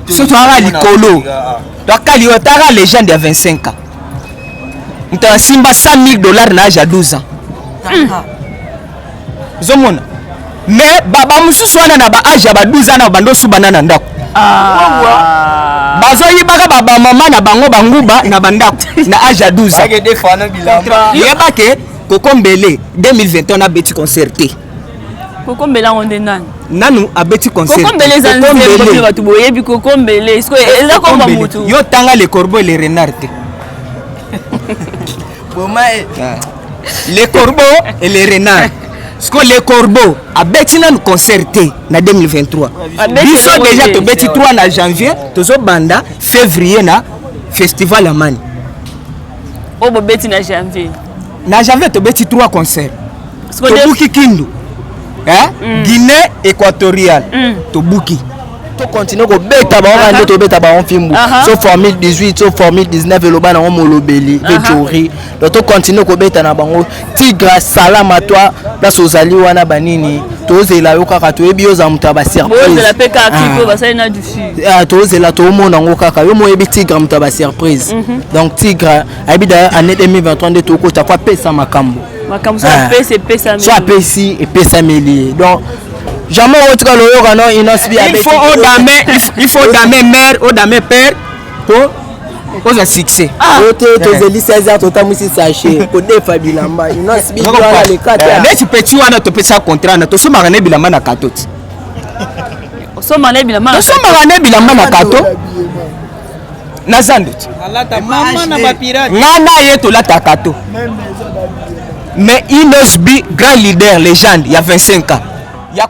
So toyaka likolo, toakali oyo taka légende ya 25 ans, moto asimba 100 000 $ na age ya 12 ans. Ozomona, mais bamosusu wana na baage ya ba 12 ans na bando osubana na ndako, bazoyibaka bamama na bango banguba na bandako na age ya 12 ans. Yeba ke Kokombele 2021 abeti concert te. Kokombele yango nde nani? Nanu abeti concert. Kokombele eza nzembo, bato boyebi kokombele. Eza komba mutu. Yo tanga Le Corbeau et le Renard te? Le Corbeau et le Renard. Siko Le Corbeau abeti nanu concert te na 2023. Biso déjà tobeti 3 na janvier, tozobanda février na festival ya mani. Oyo bobeti na janvier? Na janvier tobeti 3 concert. Tobuki Kindu, eh? Guinée équatoriale tobuki. Tocontinue kobeta bango kaka nde tobeta bango fimbu, so formule 18, so formule 19, eloba nango molobeli mpe jori. Donc tocontinue kobeta na bango. Tigre, salama toi, place ozali wana, banini tozela yo kaka, toyebi yo oza moto ya basurprise. Tozela, toomona yango kaka yo moyebi. Tigre moto ya basurprise. Donc Tigre ayebi d'ailleurs année 2023 nde tokota po apesa makambo. So apesi, epesameli ye. Donc jamais otika loyoka no Innoss'B. Il faut odame, il faut odame mère, odame père po ozwa succès. Oyo te, tozeli 16 heures, totambwisi sachet kodefa bilamba. Innoss'B wana leka te. Neti petit wana topesa contrat na tosombaka ne bilamba na kato ti. Tosombaka ne bilamba na kato na zando ti. Nga na ye tolataka to. Mais Innoss'B, grand leader, légende ya 25 ans ya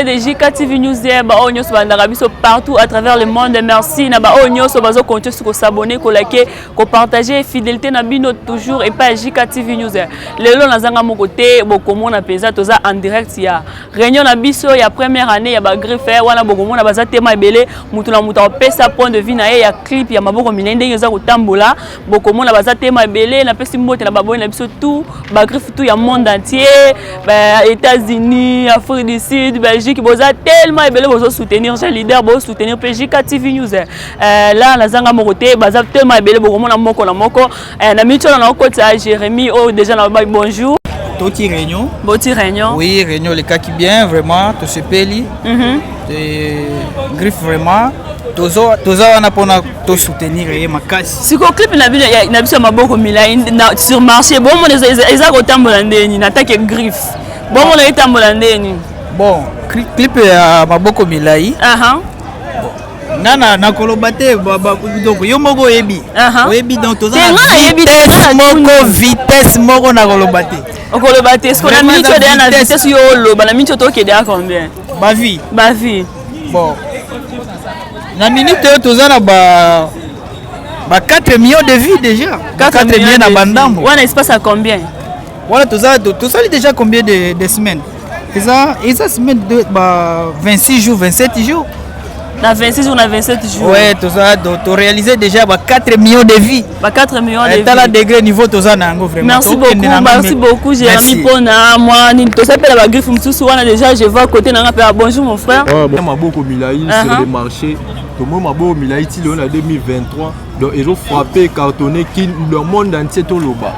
De JK TV News, baoyo nyonso bandaka biso partout à travers le monde, merci na baoyo nyonso bazokontinue soki kos'abonner, koliker, kopartager. Fidélité na bino toujours epai ya JK TV News. Lelo nazanga moko te, bokomona mpenza toza en direct ya réunion na biso ya première année ya bagriffe wana. Bokomona baza tema ebele, mutu na mutu akopesa point de vue na ye ya clip ya maboko minei ndenge eza kotambola. Bokomona baza tema ebele. Napesi mbote na baboyi na biso tout, bagriffe tout ya monde entier, ba États-Unis, Afrique du Sud, Belgique, boza tellement ebele, bozosoutenir jeune leader, bozosoutenir mpe JK TV News. Là nazanga moko te, baza tellement ebele, bokomona moko na moko. Na miniti wana naokotisa Jérémie oyo déjà na bonjour. Toti réunion. Boti réunion. Oui, réunion elekaki bien, vraiment tosepeli. Griffe vraiment toza wana mpona tosoutenir ye makasi. Sikoyo clip na bino, na biso ya maboko milai sur marché, bomona eza kotambola ndeni? Na take griffe, bomona etambola ndeni? Bon, clip ya maboko milai, nga nakoloba te. Donc yo moko oyebi, oyebi. Donc toza vitesse moko, vitesse moko, nakoloba te. Okoloba te. Siko na miniti oyo deya na vitesse yo oloba, na miniti oyo tokende ya combien? Bavi. Bavi. Bon, na minute oyo toza na ba 4 millions de vues déjà, 4 millions na bandambo. Wana espace à combien? Wana toza, tosali déjà combien de semaines? Eza semaine de ba 26 jours, 27 jours. Na 26 jours, na 27 jours. Ouais, toza toréaliser déjà ba 4 millions de vues. Ba 4 millions de vues. Tala degré, niveau toza na yango vraiment. Merci beaucoup, merci beaucoup Jérémy mpona mwa nini tosapela bagriffe mosusu wana. Déjà je vois côté nanga mpe. Bonjour mon frère. Ouais, maboko milai sur le marché, tomoi maboko milai ti lelo na 2023. Donc ezofrappe, cartonné le monde entier, toloba.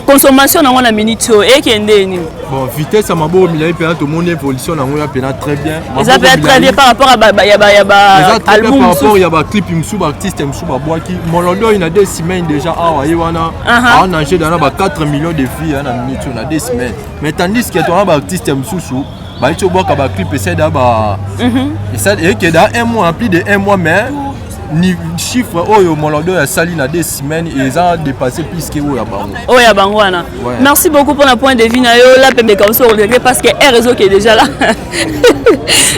Consommation nango na minute oyo ekende nini? Bon, vitesse ya maboko milai mpena tomoni évolution nango ya mpena très bien. Eza mpenza très bien par rapport ya ba-album, par rapport ya baclip mosusu, baartiste mosusu babwaki molodoi na 2 semaines déjà. Awa ye wana aonage dana ba 4 millions de vues na minute oyo na 2 semaines, mais tandis que tona baartiste mosusu bayi ti obwaka baclip esali da ba ekeda un mois, plus de un mois, mais Ni chiffre oyo Molodo asali na deux semaines eza dépassé plus que oyo ya bango. Oyo ya bango wana. Ouais. Merci beaucoup pour la point de vue na yo la pembe comme ça regret parce que R réseau qui est déjà là.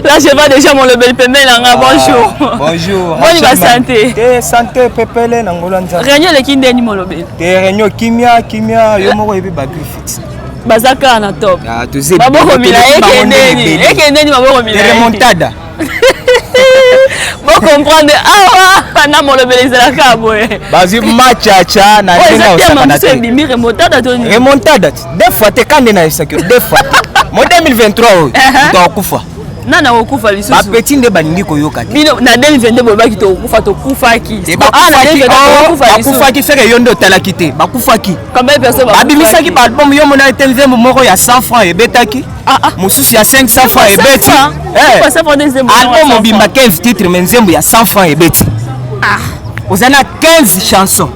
Là je vois déjà mon lebel pembe na nga bonjour. Ah, bonjour. Boni ba santé. Te santé pepele na ngolo nzambe. Réunion eleki ndeni molobeli. Te réunion kimia kimia yo moko yebi ba griffiths. Baza kaka na top. Ah, toze maboko milayi ekendeni ekendeni maboko milayi. Remontada. Bo comprendre awa na molobeli ezalaka boye. Bazwi machacha na ndenge ya kosakana te. Ebimi remontada to nini? Remontada deux fois te kande na yebisaki yo deux fois te. Mo 2023 oyo moto akokufa. Nani akokufa lisusu? Bapeti nde balingi koyoka te. Bino na 2022 bolobaki tokokufa tokufaki. Bakufaki seke yo nde otalaki te bakufaki. Combien de personnes babimisaki ba album yo mona ete nzembo moko ya 100 francs ebetaki. Ah, ah. Mosusu ya 500 francs ebeti. Album mobimba 15 titres mais nzembo ya 100 francs ebeti. Ah. Oza na 15 chansons.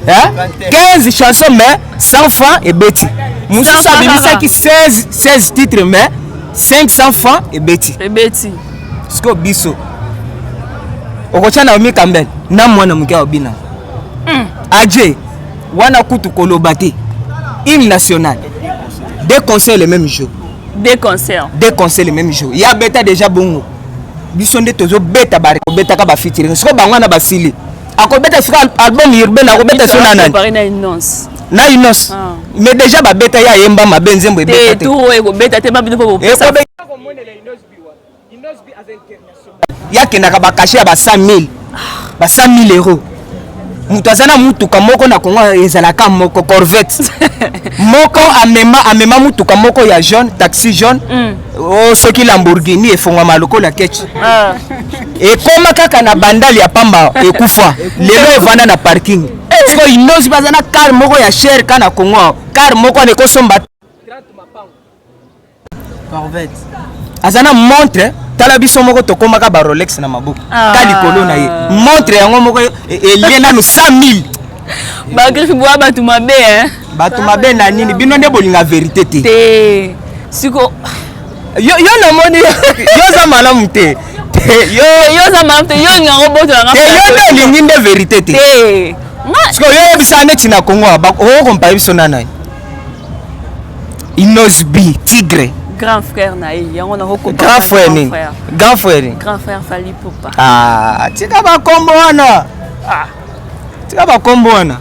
Hein? 15 chansons mais 100 francs ebeti. Mosusu abimisaki 16 16 titres mais 500 francs ebeti. Ebeti. Sikoyo biso okotya Naomi Campbell na mwana moke akobina. Adje wana kutu koloba te. Hymne national. Deux concerts le même jour. Deux concerts. Deux concerts le même jour. Ya beta déjà bongo. Biso nde tozobeta ba kobetaka ba featuring. Sikoyo bango wana basili. Akobeta sikoyo album urbain akobeta sikoyo na nani? Préparé na Innos. Na Innos. Ah. Mais déjà babeta ya yemba mabe nzembo ebeta te. Te tour oyo ekobeta te ba bino po bopesa. Yakendaka ba cachet ya ba 100 000. Ba 100 000 euros. Moto aza na mutuka moko na Congo ezalaka moko Corvette. Moko amema amema mutuka moko ya jaune, taxi jaune. Oh, soki Lamborghini efongwama lokola ketch. Ah. Ekoma kaka na bandali ya pamba ekufa. Lelo evanda na parking. Siko Innoss'B baza na car moko ya cher ka na Congo. Car moko wana ekosomba 30 mapango. Corvette. Aza na montre, tala biso moko tokomaka ba Rolex na maboko. Ah. Ka likolo na ye. Montre yango moko elie nanu 100 000. Ba griffe boa bato mabe hein. Bato mabe na nini? Bino nde bolinga vérité te. Te. Siko yo yo namoni yo oza malamu te. Te, yo yo oza malamu te, yo olinga ngo botola nga. Te, yo nde olingi nde vérité te. Te. Siko yo oyebisa neti na Congo awa, okokompare biso na nani? Innoss'B, Tigre. Grand frère na ye, yango na ko Grand frère nini? Grand frère nini? Grand frère Fally Ipupa. Ah, tika ba kombo wana. Ah. Tika ba kombo wana.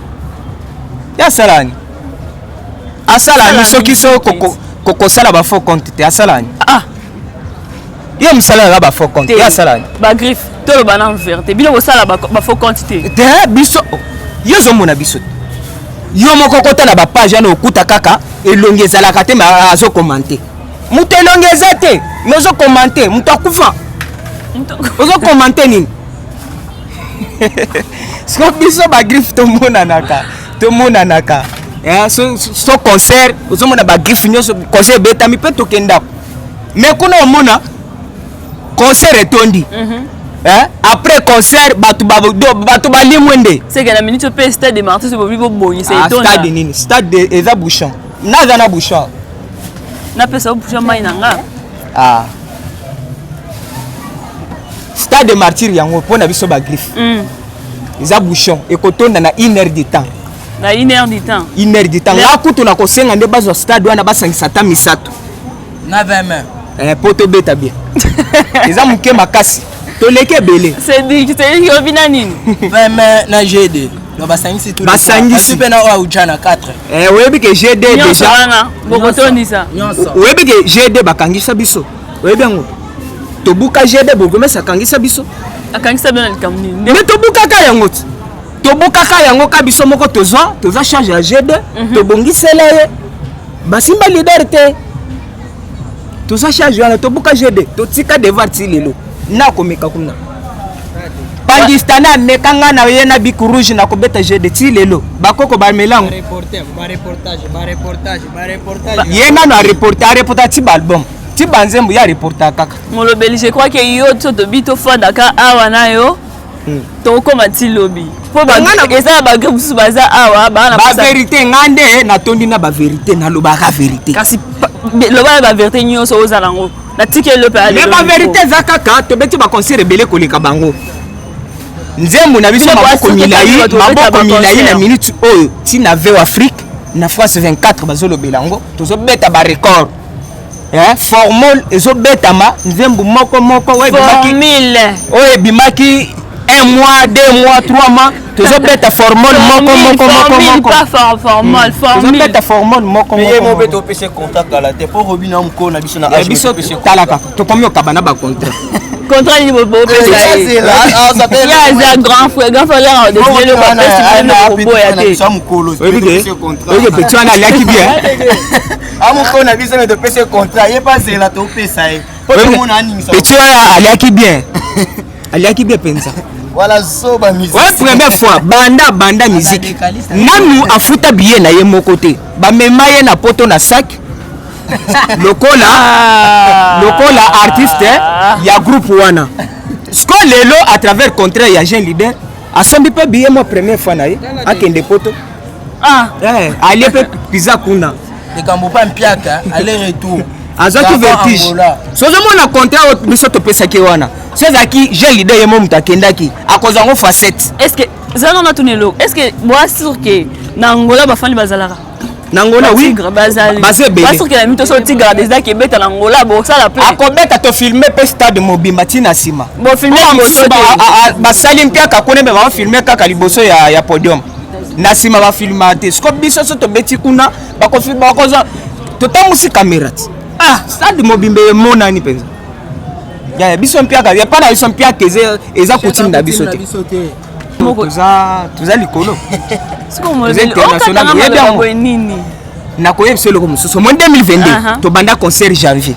Ya sala ni. Asala ni soki so koko kokosala ba faux compte te, asala ni. Ah. Ye musala na ba faux compte, ya sala ni. Ba griffe, toloba na vérité. Bino kosala ba faux compte te. Te biso yo zo mona biso. Yo moko kota na ba page wana okuta kaka elongi ezalaka te mais azo commenter. Moto elongi eza te mais ozo commenter, moto akufa. Ozo commenter nini? Siko biso ba griffe tomonanaka, tomonanaka. So, so concert ozomona ba griffe nyonso concert ebetami mpe tokendako. Mais kuna omona concert etondi. Après concert bato ba, do, bato balimwe nde. C'est que la minute pe stade de Martyrs bobi bobongisa Ah, etonda. stade nini? Stade eza bouchon. Naza na bouchon. Napesa bouchon mai na nga. Ah. Stade de Martyrs yango pona biso ba griffe. Eza bouchon ekotonda na une heure de temps. Na une heure du temps. Une heure du temps. Nga kutu na kosenga nde bazwa stade wana basangisa ata misato. Na 20 mains. Po tobeta bien. Eza moke makasi. Toleki ebele. C'est dit, c'est dit, obina nini? 20 mains na G2. Donc basangisi tout le Basangisi. temps. Basangisi pe na oyo uja na 4. Oyebi ke G2 Nyonso déjà. wana, bokotondisa. Nyonso. Oyebi ke G2 bakangisa biso. Oyebi yango? Tobuka G2 bourgmestre akangisa biso. Akangisa bino na likambo nini? Mais tobukaka yango ti. Tobukaka yango ka biso moko tozwa, tozwa charge ya G2, tobongisela ye. Basimba leader te. Tozwa charge wana, tobuka G2, totika devoir ti lelo. Na komeka kuna. Pakistan ameka nga na ye na bic rouge na kobeta G2 ti lelo. Bakoko ba melango. Reporter, ba reportage, ba reportage, ba reportage. Ye nano a reporter, a reporter ti ba album. Ti ba nzembo ya reporter kaka. Molobeli, je crois que yo to tobi to fandaka awa na yo. Tokoma ti lobi. Po ba Nga na eza ba groupe mosusu baza awa, ba na Ba posa vérité nga nde natondi na ba vérité, nalobaka vérité. Kasi loba na ba vérité nyonso ozala ngo. Natikeli yo mpe Mais alelo ba micro. vérité eza kaka tobeti ba concert ebele koleka bango. Nzembo na biso maboko milai, maboko milai na minute oyo ntina VO Afrique na France 24 bazolobela yango, tozobeta ba record. Eh, formol ezobetama nzembo moko moko oyo ebimaki 1 mois, 2 mois, 3 mois, tozobeta formol moko moko moko moko. Tozobeta formol moko moko. Mpe topesa contrat kala te mpo robina mokolo na biso na biso. Tala kaka, tokomi okaba na bacontrat. Contrat nini bopesa ye? Aza grand frère, grand frère koboya te. Oye, petit wana aliaki bien. Amokolo na biso, me topesa contrat ye pazela, topesa ye. Petit wana aliaki bien, aliaki bien mpenza. Wala zoba. Ouais, première fois banda banda musique nanu afuta billet na ye moko te, bamema ye na poto na sac lokola artiste ya groupe wana. Siko lelo, à travers contrat ya jeune leader, asombi mpe billet mwa première fois na ye akende poto. Alie mpe pizza kuna. Likambo pa mpiaka aller retour. Azwaki vertige. So ozomona contrat oyo biso topesaki wana, so ezalaki jeune leader ye mo moto akendaki, akozwa yango fois 7. Est ce que zana na tuna eloko, est ce que boa sûr ke na Angola bafandi bazalaka? Na Angola, oui, baza ebele. Ba sûr ke na mito so Tigre ezalaki ebeta na Angola, bosala pe? Akobeta, tofilme mpe stade mobimba ntina nsima. Bofilme liboso? Basali mpiaka kuna, mpe bafilme kaka liboso ya podium, na nsima bafilma te. Siko biso so tobeti kuna, bakozwa, totambusi caméra ti, ah, stade mobimba emonani mpenza. Ya biso mpiaka, ya pa na biso mpiaka eza coutume na biso te. Toza likolo, international. Nini? Nakoyebisa eloko mosusu. Mo 2022 tobanda concert janvier.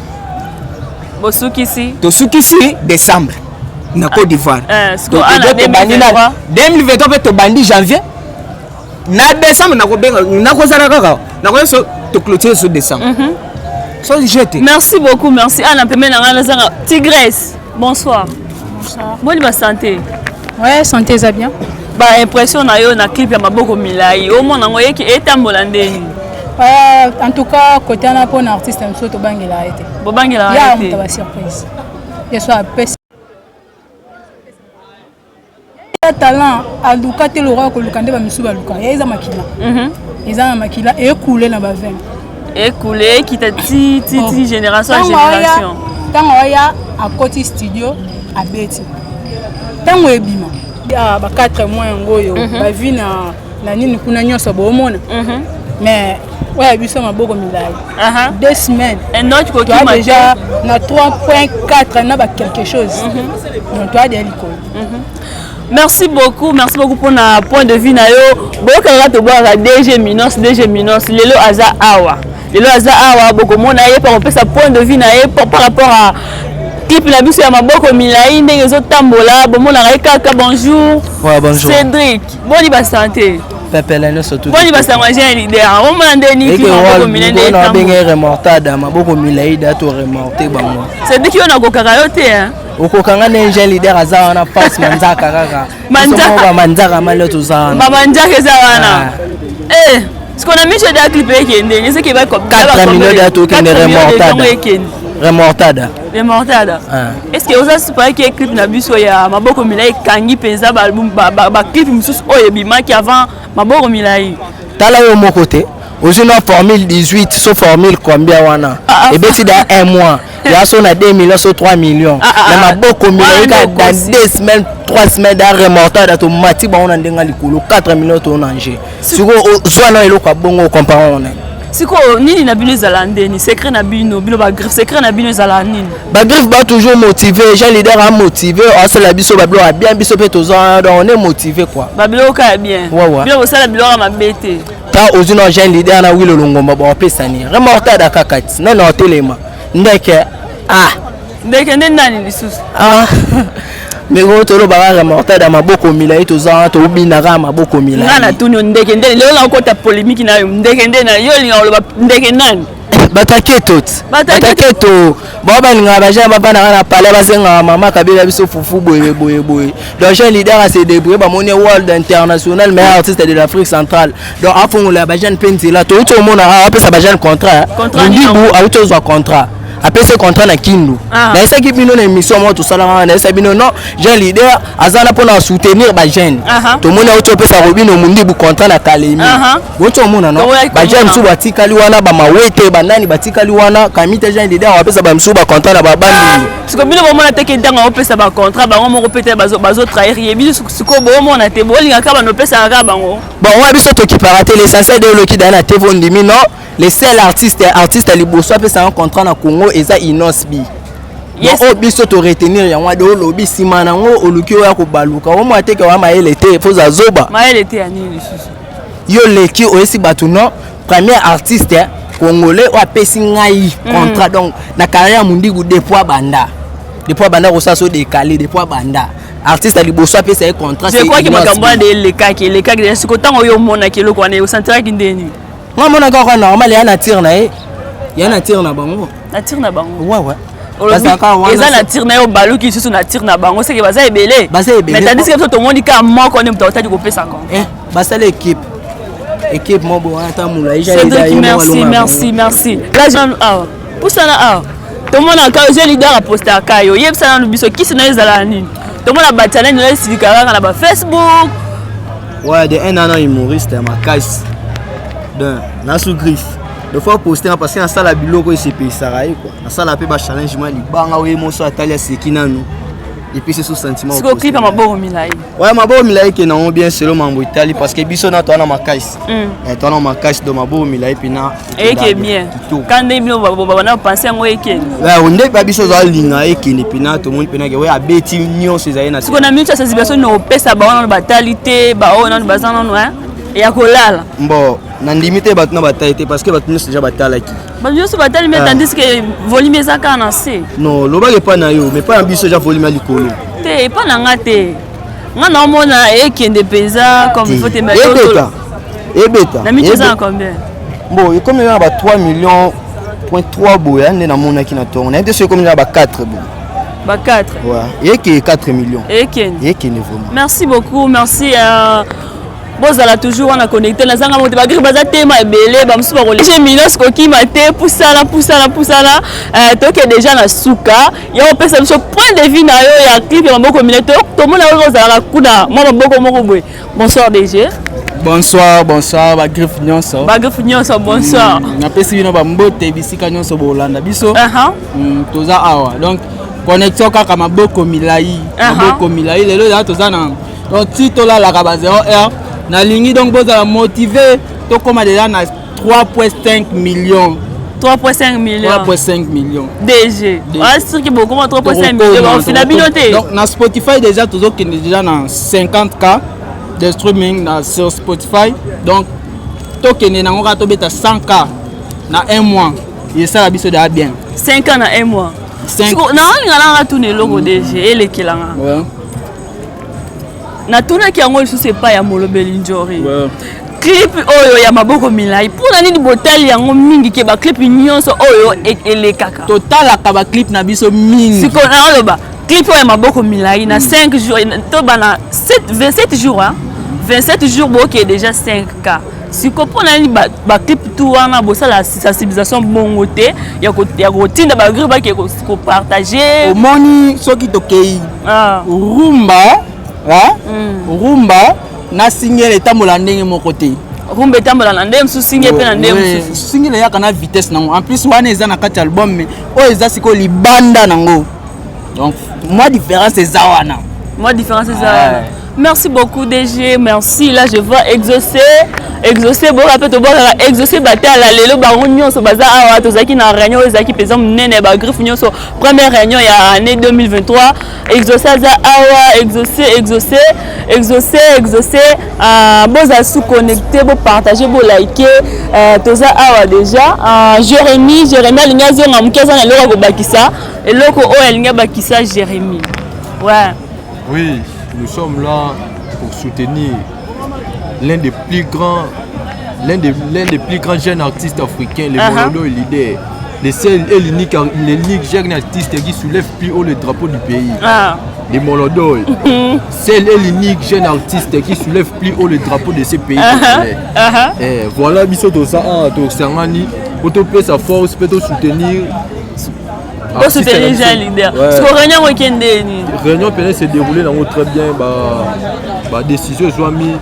Bosukisi? Tosukisi décembre na Côte d'Ivoire. Tobandi na 2023 mpe, tobandi janvier na décembre, nakobenga, nakozala kaka, nakoyesa toclôture so décembre so jete. Merci beaucoup, merci. Ana pembeni na ngai nazanga Tigresse, bonsoir. Bonsoir. Boni basanté? Ouais, santé eza bien. Baimpression na yo na clip ya maboko milai, omona yango eyeki etambola ndeni? Ouais, en tout cas côté wana, mpona artiste na biso, tobangela ye te. Bobangela ya moto basurprise ye so apesi talent, aluka te lokwa koluka nde bamisu baluka ye. Eza makila, eza na makila, ekule na baveine. Ekule, ekita ti ti ti génération à génération. Ntango aya akoti studio, abeti, ntango ebima ba 4 mois yango oyo, bavi na nini kuna nyonso boomona. Mais oyo ya biso maboko milai, 2 semaines toa déjà na 3.4 na ba quelque chose, donc toa deya likolo. Merci beaucoup, merci beaucoup mpona point de vue na yo. Boyokaka, tobwaka DG Minos, DG Minos lelo aza awa, lelo aza awa, bokomona ye mpo kopesa point de vue na ye par rapport à clip na biso ya maboko milai, ndenge ezotambola. Bomonaka ye kaka. Bonjour. Ouais, bonjour. Cédric, boni basanté? Pepele nyonso. Boni basango ya jeune leader? Omona nde nini maboko milai nde? Abenge remontada, maboko milai da to remonte bango. Cédric, yo nakokaka yo te. Okokanga nde jeune leader aza wana, face manzaka kaka. Manzaka. Manzaka mali toza wana. Bamanzaka eza wana. Siko na miso da clip ekende, ezeki ba 4 millions da tokende remontada, remontada. Remontada. Est ce que oza supaki clip na biso ya maboko milai ekangi mpenza baclip mosusu oyo ebimaki avant maboko milai? Tala yo moko te, ozwi na formule 18 so formule combien wana, ebeti da un mois ya so na 2 millions so 3 millions. Na maboko milai kaka dans 2 semaines, 3 semaines da remontada, tomati bango na ndenge likolo, 4 millions to na nge. Sikoyo ozwa na eloko ya bongo, ocompare wana. Sikoyo nini na bino ezala ndeni? Secret na bino, bino bagriffe, secret na bino ezala nini? Bagriffe ba toujours motivé, jeune leader a motivé, asala biso babiloko ya bien, biso mpe toza wana, donc on est motivé quoi. Babiloko ya bien. Ouais. Bino bosala biloko ya mabe te. Ta ozwi na jeune leader na wilo longomba, baopesani remontada kaka ti nani otelema ndeke, ah. Ndeke nde nani lisusu? Ah, ndeko, tolobaka remontada, maboko milai, toza wana, tobinaka maboko milai. Nga natuni yo, ndeke nde lelo nakota polémique na yo, ndeke nde na yo olinga koloba ndeke nani? Bataketo ti bataketo bao balingaka bajeune bavandaka na palais, basengaka mama kabela biso fufu boye boye boye. Donc jeune leader ase débrouille, bamoni world international, meilleur artiste de l'Afrique centrale, donc afongola bajeune mpe nzela. Touti omona apesa bajeune contrat, mondibu auti ozwa contrat. Apesi contrat na Kindu. Nayesaki bino na émission moko tosalaka wana, nayesaki bino non, jeune leader aza na mpona soutenir bajeune. Tomoni auti opesa Robino Mundibu contrat na Kalemi. Boti omona no bajeune mosusu batikali wana, bamawete banani batikali wana kami te. Jeune leader apesa bamosusu bacontrat na babandundu. Siko bino bomona te ke ntango aopesa bacontrat, bango moko mpe te bazotrahir ye? Bino sikoyo bomona te, bolingaka kaka bando opesaka kaka bango? Bon, wana biso tokipaka te. L'essentiel de oloki daa na TV, ondimi non, le seul artiste ya liboso apesaka contrat na Congo eza Innoss'B. Oyo biso toretenir yango ade olobi nsima nango oluki oyo akobaluka omwa te ke wa mayele te, foza zoba. Mayele te ya nini lisusu? Yo leki oyesi bato non, premier artiste congolais oyo apesi ngai contrat. Donc na carrière ya Mundibu, depuis abanda kosala so décalé, depuis abanda, artiste ya liboso apesa ye contrat. Je crois que makambo wana elekaki déjà. Siko ntango oyo omonaki eloko wana, osentiraki ndeni? Nga monaka kaka normal, ya na tire na ye, ya na tire na bango. Na tire na bango? Ouais. Eza na tire na yo, baluki lisusu na tire na bango, seke baza ebele. Baza ebele. Mais tandis que biso tomoni kaka moko nde moto aotaki kopesa contrat. Basala équipe moko boye ata molai. Cédric, merci, merci, merci. Là, awa pusana awa, tomonaka yo leader apostaka yo. Yebisa nanu biso, kisi na yo ezalaka nini? Tomona bachallenge na yo esilika kaka na bafacebook. Ouais, de un an humoriste ya makasi, donc nasu griffe des fois poste parce que nasala biloko esepelisaka ye quoi. Nasala mpe bachallenge mwa libanga oye moso atali aseki nanu, epesi so sentiment. Sikoyo clip ya maboko milai? Ouais, maboko milai ekende yango bien selon mambo etali, parce que biso na towana makasi, towana makasi, donc maboko milai mpena. Eke bien ka nde bino bana pense yango ekende. Nde ba biso ozalinga ekende mpena, tomoni mpena ke oyo abeti nyonso ezali na. Sikoyo na minute ya sensibilisation nini opesa bango nano batali te, baoyo nano baza nano ya kolala? Bon, nandimi te bato na batali te, parce que bato nyonso deja batalaki. Bato nyonso batali, mais tandis que volume eza kaka na se. Non, lobaki epai na yo, mais epai na biso eza volume ya likolo. Te, epai na nga te, nga naomona ekende mpenza comme il faut te. Ebeta, ebeta. Na minute eza na combien? Bon, ekomi na ba 3 millions point 3 boye nde namonaki na ntongo. Nayebi te soki ekomi na ba 4 boye. Ba 4? Ouais, eke 4 millions. Ekende. Ekende vraiment. Merci beaucoup, merci. Bozala toujours wana connecté. Nazanga moto, bagri baza tema ebele, bamosusu bakolege minos kokima te. Pusana, pusana, pusana. Toke déjà na suka ya kopesa biso point de vue na yo ya clip ya maboko mine. Tomona oyo ozalaka kuna mwa maboko moko boye. Bonsoir DG. Bonsoir, bonsoir bagriffe nyonso. Bagriffe nyonso, bonsoir. Napesi bino bambote bisika nyonso bolanda biso. Toza awa, donc connexion kaka maboko milai. Maboko milai lelo eza, toza na, donc ti tolalaka ba 0 heure. Nalingi donc bozala motivé, tokóma déjà na 3.5 millions. 3.5 millions? 3.5 millions. DG, soki bokoma 3.5 millions, bafina bino te. Donc na Spotify déjà tozokende déjà na 50K de streaming na sur Spotify. Donc tokende nango kaka, tobeta 100K na un mois, esala biso déjà bien. 5 ans na un mois? Naolinga nanga tuna eloko, DG, elekelanga. Natunaki yango lisusu epai ya molobeli Njori. Clip oyo ya maboko milai, mpona nini botali yango mingi ke baclip nyonso oyo elekaka? Totalaka baclip na biso mingi. Sikoyo naoloba clip oyo ya maboko milai na 5 jours to bana 27 jours, hein? 27 jours bookee déjà 5K. Siko mpona nini baclip tu wana bosala sensibilisation bongo te ya kotinda bagri bake kopartage? Omoni, soki tokei rumba, rumba na singele etambola ndenge moko te. Rumba etambola na ndenge mosusu, single mpe na ndenge mosusu. Single eyaka na vitesse nango. En plus wana eza na kati ya album, mais oyo eza sikoyo libanda nango, donc mwa différence eza wana. Mwa différence eza wana. Merci beaucoup DG, merci. Là je vois Exaucé, Exaucé boka mpe tobwakaka Exaucé. Batala lelo bango nyonso baza awa. Tozalaki na réunion oyo ezalaki mpenza monene ya bagriffe nyonso, première réunion ya année 2023. Exaucé aza awa. Exaucé, Exaucé, Exaucé, Exaucé. Bozala su connecté, bopartage, bolike. Toza awa déjà. Jérémi, Jérémi alingi azonga moke, aza na eloko ya kobakisa, eloko oyo alingi abakisa. Jérémi, ouais. Oui, nous sommes là pour soutenir l'un des plus grands jeunes artistes africains, le Molodo leader. Le seul et l'unique jeune artiste qui soulève plus haut le drapeau du pays. Les Molodo. Seul et l'unique jeune artiste qui soulève plus haut le drapeau de ce pays. Et voilà, biso toza, tosangani, pour sa force, peut soutenir. Bosoutenir Jean Leader. Siko réunion yango ekende nini? Réunion pene se déroulé nango très bien, ba décision ezwami,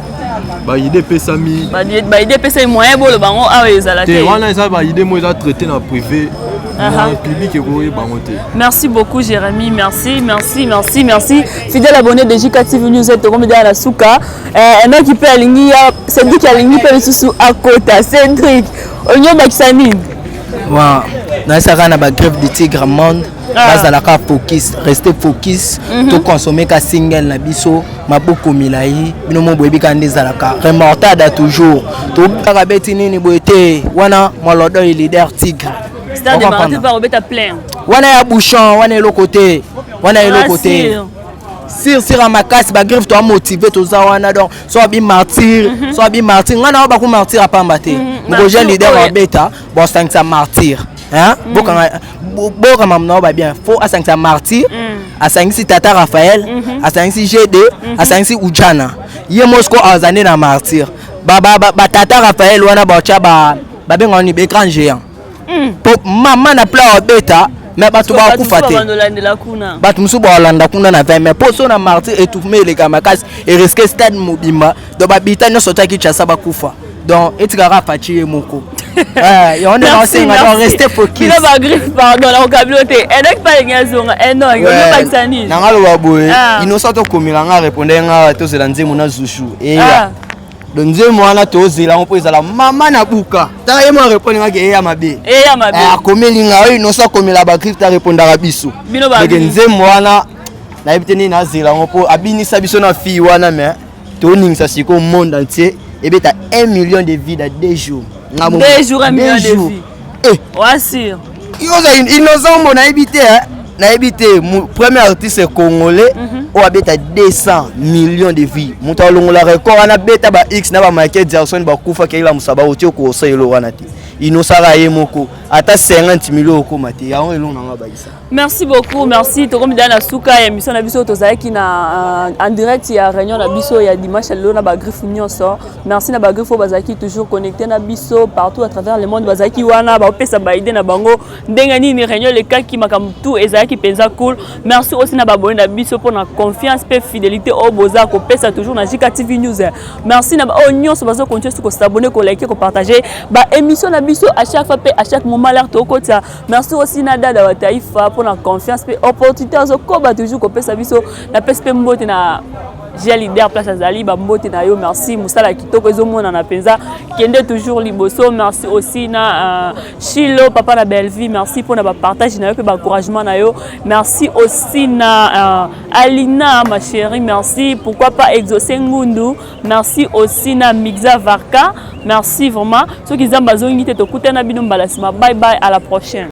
baide epesami. Baide epesami, moyen boloba yango awa ezala te. Wana eza baide mo eza traité na privé, na public ekoyeba yango te. Merci beaucoup Jérémy, merci, merci, merci, merci. Fidèle abonné de JK TV News, tokomi deya na suka. Enoki mpe alingi ya Cédric, alingi mpe lisusu akota. Cédric, olingi obakisa nini? Wa nayesaka na bagriffe du Tigre Monde, bazalaka focus, rester focus. Toconsommer ka single na biso Maboko Milai. Bino mo boyebi kaka nde ezalaka remontada toujours, tokaka beti nini boye te. Wana Molodoy, leader Tigre. Stade de Martyr bakobeta plein. Wana ya bouchon, wana eloko te, wana eloko te. Sir sir ya makasi, bagriffe toa motivé, toza wana. Donc so abi Martyr, so abi Martyr, ngai na baku Martyr apamba te. Mokoja leader abeta, bosangisa Martyr, bokanga bokama na ba bien. Fo asangisa Martyr, asangisi tata Raphaël, asangisi G2, asangisi Ujana. Ye mosiko aza nde na Martyr. Batata Raphaël wana batya, babengaka nini, baécran géant, po mama na plat abeta, mais bato bakufa te. Bato mosusu baolanda kuna na 20, mais mpo so na Martyr étouffement eleka makasi, erisque stade mobimba. Donc babita nyonso ta Kinshasa bakufa. Donc etikaka Faci ye moko, yango nde naosenga, donc rester focus. Bino bagriffe, pardon, nakokabi yo te. Enoki mpe alingi azonga. Enoki, ozobakisa nini? Nanga aloba boye, Innocent tokomela nga répondre nga, tozela nzembo na Zushu eya. Donc nzembo wana tozela yango mpo ezala mama na buka. Tala, ye mo arépondre ngaki eya mabe. Eya mabe. Akomeli nga oyo Innocent akomela bagriffe, arépondaka biso. Bino. Nzembo wana nayebi te nini, nazela yango mpo abinisa biso na fille wana. Mais toningisa sikoyo monde entier, ebeta 1 million de vues dans 2 jours. 2 jours, 1 million de vues? Eh. Wasir. Oza Innocent mbo, nayebi te, nayebi te. Premier artiste congolais oyo abeta 200 millions de vues, moto alongola record wana, beta ba x na ba Michael Jackson bakufaki, elamusa bauti okosa elo wana te. Inosaka ye moko ata 50 millions okóma te. Yango elongo nanga bakisa. Merci beaucoup, merci. Tokomi deya na suka ya émission na biso. Tozalaki na en direct ya réunion na biso ya dimanche ya lelo na bagriffe nyonso. Merci na bagriffe oyo bazalaki toujours connecté na biso partout à travers le monde. Bazalaki wana, baopesa baide na bango ndenge nini réunion elekaki, makambo tout ezalaki mpenza cool. Merci aussi na baabonné na biso mpona confiance mpe fidélité oyo boza kopesa toujours na JK TV News. Merci na baoyo nyonso bazocontinue soki kos'abonner, kolike, kopartage baémission na biso à chaque fois mpe à chaque moment l'heure tokotisa. Merci aussi na Dada wa Taifa mpona confiance mpe opportunité azokoba toujours kopesa biso. Napesi mpe mbote na Gia Leader, place azali, bambote na yo. Merci, mosala ya kitoko ezomonana mpenza, kende toujours liboso. Merci aussi na Chilo, papa na Bellevue, merci mpona bapartage na yo mpe baencouragement na yo. Merci aussi na Alina, ma chérie, merci. Pourquoi pas Exaucé Ngundu, merci aussi na Mixa Varka, merci vraiment. Soki Nzambe azongi te, tokutana bino mbala nsima. Bye bye, à la prochaine.